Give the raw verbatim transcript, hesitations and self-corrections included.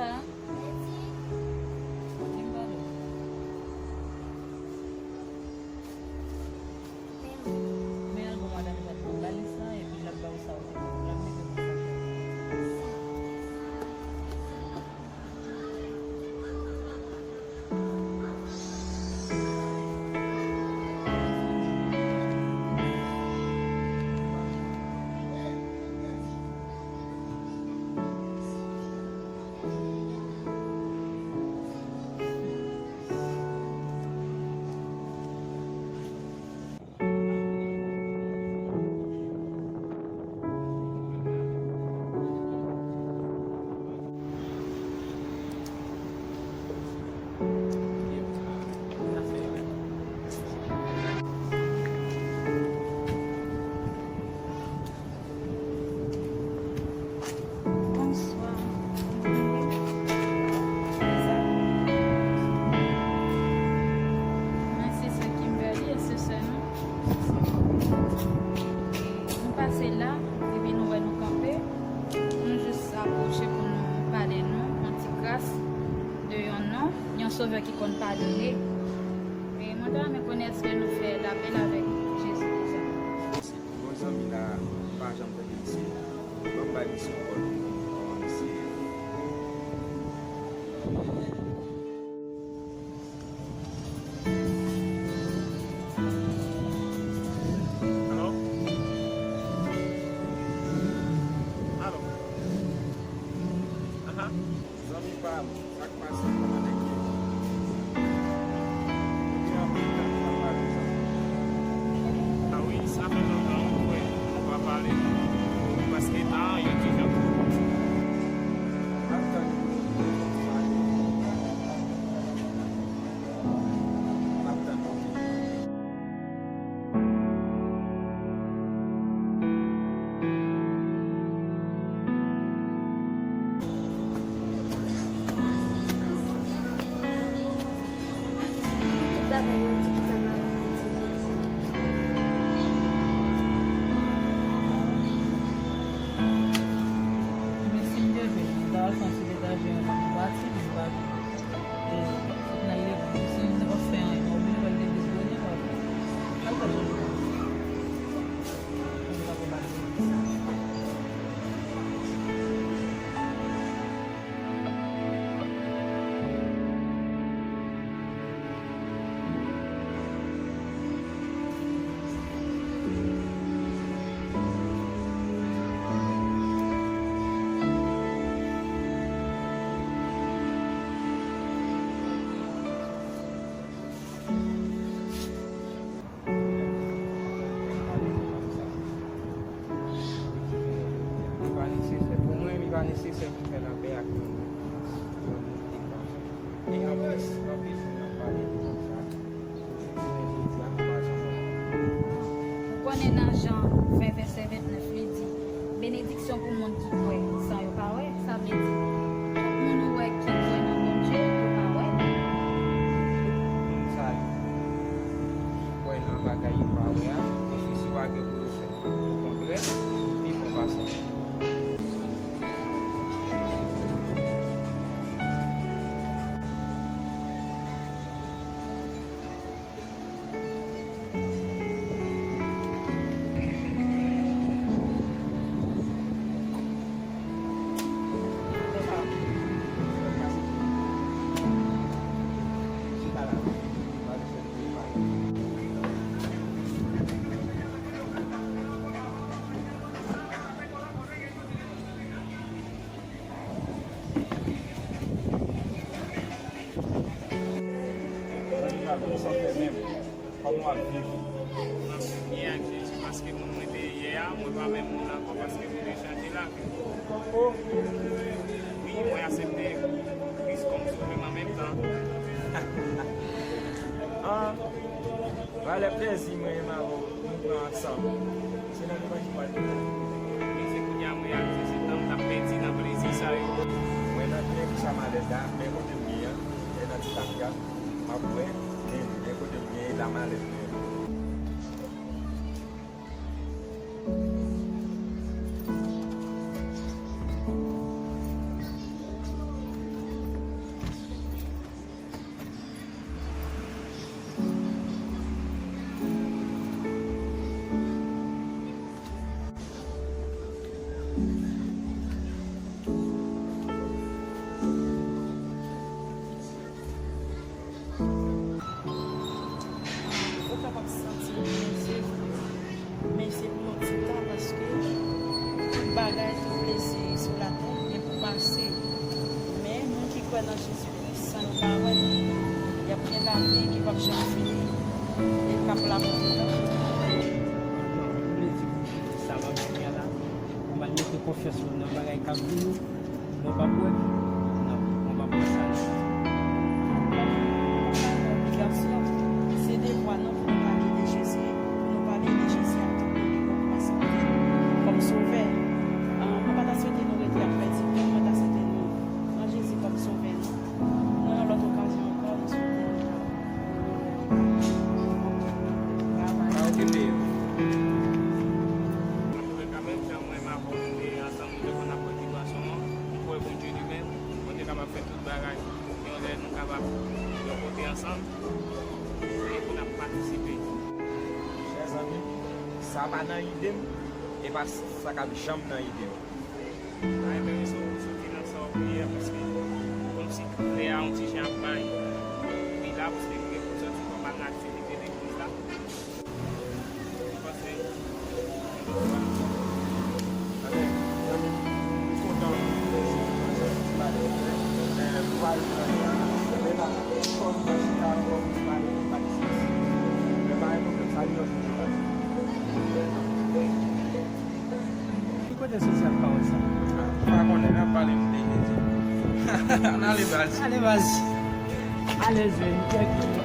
Di m pale. Men al bon, madan Jacques, ba li sa, epi l ap ba w sa w te vle. L ap mete pou sa. Bonswa. Mwen se sè Kimberly, e se sè nou. E nou pase la, epi nou wè nou kanpe. Nou jis apwoche pou nou pale nou, yon ti kras de yon non, yon sovè ki konn padone. E mwen ta renmen konnen èske nou fè lapè avèk Jezi deja. Bon zanmi la, pa janm tande misye. Ban m bay misye yon kòd pou mwen, kòman misye ye. Alo? Alo? Aha. Zanmi pa m, sa k pase, kòman nèg ye? Ou gen anpil tan nou pa pale, zanmi. A wi, sa fè lontan, wi, nou pa pale. Paske tan an, yo di jan pou. M ap tann ou, m ap tann ou. Men si m te vle, m ta al fè yon ti detaje yon lòt pati, men m pa vle. E, fòk n al legliz. Si nou pa fè anyen, nou oblije pral legliz, bonè, pa vre. Al fè chanjman. Nou pa pou pati. Li pa nesesè. Pou mwen, li pa nesesè pou fè lapè ak yon moun, yon moun ki pa. E anplis, anpil moun ap pale de konsa. Jounen jodi a, nou pa janm wè. Ou konnen nan Jan ven, vèsè ventnèf, li di, benediksyon pou moun ki kwè san yo pa wè. Sa vle di, tout moun ou wè ki kwè nan Bondye, yo pa wè. Moun sa yo ki kwè nan bagay yo pa wè a, benefisye yo pa gen pou yo fè. Okontrè, li pi bon pase. Kòman w ap viv? Mwen ap viv byen ak Jezi paske moun mwen te ye a, mwen pa menm moun ankò paske nou te chanje lavi. Oh! Wi, mwen aksepte Kris kòm sovè m an menm tan. Ah, valè plezi mwen menm avè w nou pran ansanm. Se nan nou pa ki pral pran. Men se kounye a mwen reyalize se tan m t ap pèdi nan plezi sa yo. Mwen nan byen kisa m alèz la, men kote m ye an, e nan ti tafya, m ap bwè, men, men kote m ye la m alèz mwen. Sa w ap santi w byen, se vre. Men se pou yon ti tan, paske tout bagay, tout plezi sou latè gen pou pase. Men moun ki kwè nan Jezi Kris, san yo pa wè l, y ap gen lavi ki p ap janm fini e k ap la pou toutan. Donk, m vle di, sa m ap di a la, ou mal mete konfyans ou nan bagay k ap vini. Mwen p ap wè. Non, mwen p ap wè sa. Obligasyon, se devwa nou pou nou pale de Jezi, pou nou pale de Jezi ak tout moun ki gen pou asepte l kòm sovè. Ah, mwen pa ta swete nou rete ap pèdi tan, mwen ta swete nou pran Jezi kòm sovè nou. Nou nan lòt okazyon ankò, nou swete nou. Bye bye. Sa yo kenbe yo. Antouka, menm jan mwen menm avè w, nou te ansanm, nou te konn ap bwè ti bwason an, m kwè Bondye li menm, Bondye kapab fè tout bagay. Yon lè nou kapab yon kote ansanm, e pou n ap patisipe. Chè zanmi m, sa pa nan ide m, e pa sa k ap janm nan ide m. Mwen renmen sou, sou ti nan sa w ye a, paske kòmsi lè a yon ti jan ap bay. Li la, paske li gen pou sòti kòm al nan aktivite legliz la. Mwen panse, ale, zanmi m, m kontan pou ti bagay, eh, pou al nan, men la, kòm nan chita, kòm ti bagay, pa di sa. Men pa gen pwoblèm, sa li nan chita. Ki kote w soti ak pawòl sa? Ou pa konnen, n ap pale m de Jezi. Ann ale baz. Ale baz. Alèz, men, m kèk.